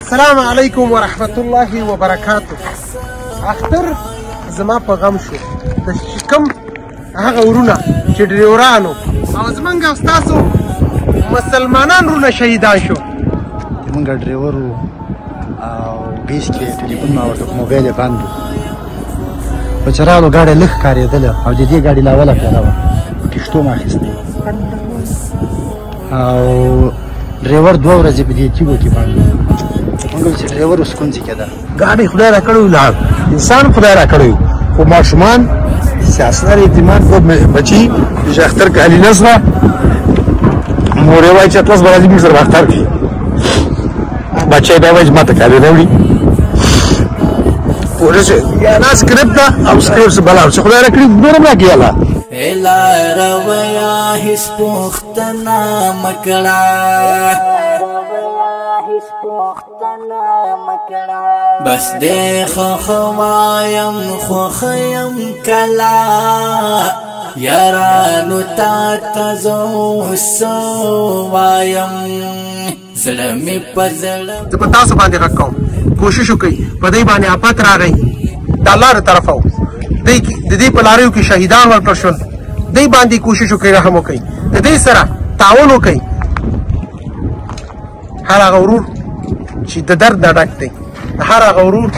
السلام علیکم ورحمت الله وبرکاته. اختر زما په غم شو، د کوم هغه ورونه چې ډریورانو او زمونږ او ستاسو مسلمانان ورونه شهیدان شو. مونږ ډریور وو او بیس کې ټلیفون ما ورته موبایل یې بند و، په چې راغلو ګاډی لږ ښکارېدله او د دې ګاډي له اوله پیاله وه، په کښتو مې اخیستی او ډریور دوه ورځې په دې تیږو کې بند و. مونږ چې ډریور اوس کونځي کېده. ګاډی خدای راکړی و، لاړ انسان خدای راکړی و، خو ماشومان سیاسنر اعتماد کو بچي چې اختر کالي نه سوه، مور یې وایي چې اتلس به راځي موږ سره به اختر کوي، بچی بیا وایي چې ما ته کالي راوړي. پوه شوې؟ یا دا سکرپټ ده او سکرپټ څه بلا چې خدای راکړي نور هم راکړي. الله لار ویا هیڅ پوښتنه مکړه، بس دې خو وایم خو خیم کلا یارانو تا ته زه وایم زړه مې په زړه. زه په تاسو باندې غږ کوم، کوشش وکړئ په دې باندې آفت راغی د الله له طرفه و، د دې په لاریو کې شهیدان ورکړل شول، دې باندې کوشش وکړئ، رحم وکړئ، د دې سره تعاون وکړئ. هر هغه ورور چې د درد نه ډک دی، هر هغه ورور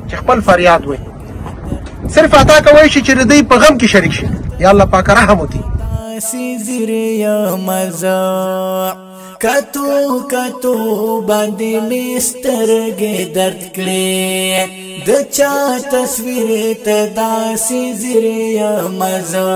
چې خپل فریاد وایي، صرف عطا کوی شي چې د دوی په غم کې شریک شي. یا الله پاک رحم وکړي. کتو کتو باندې مسترګې درد کړې، د چا تصویر ته داسې زری مزه.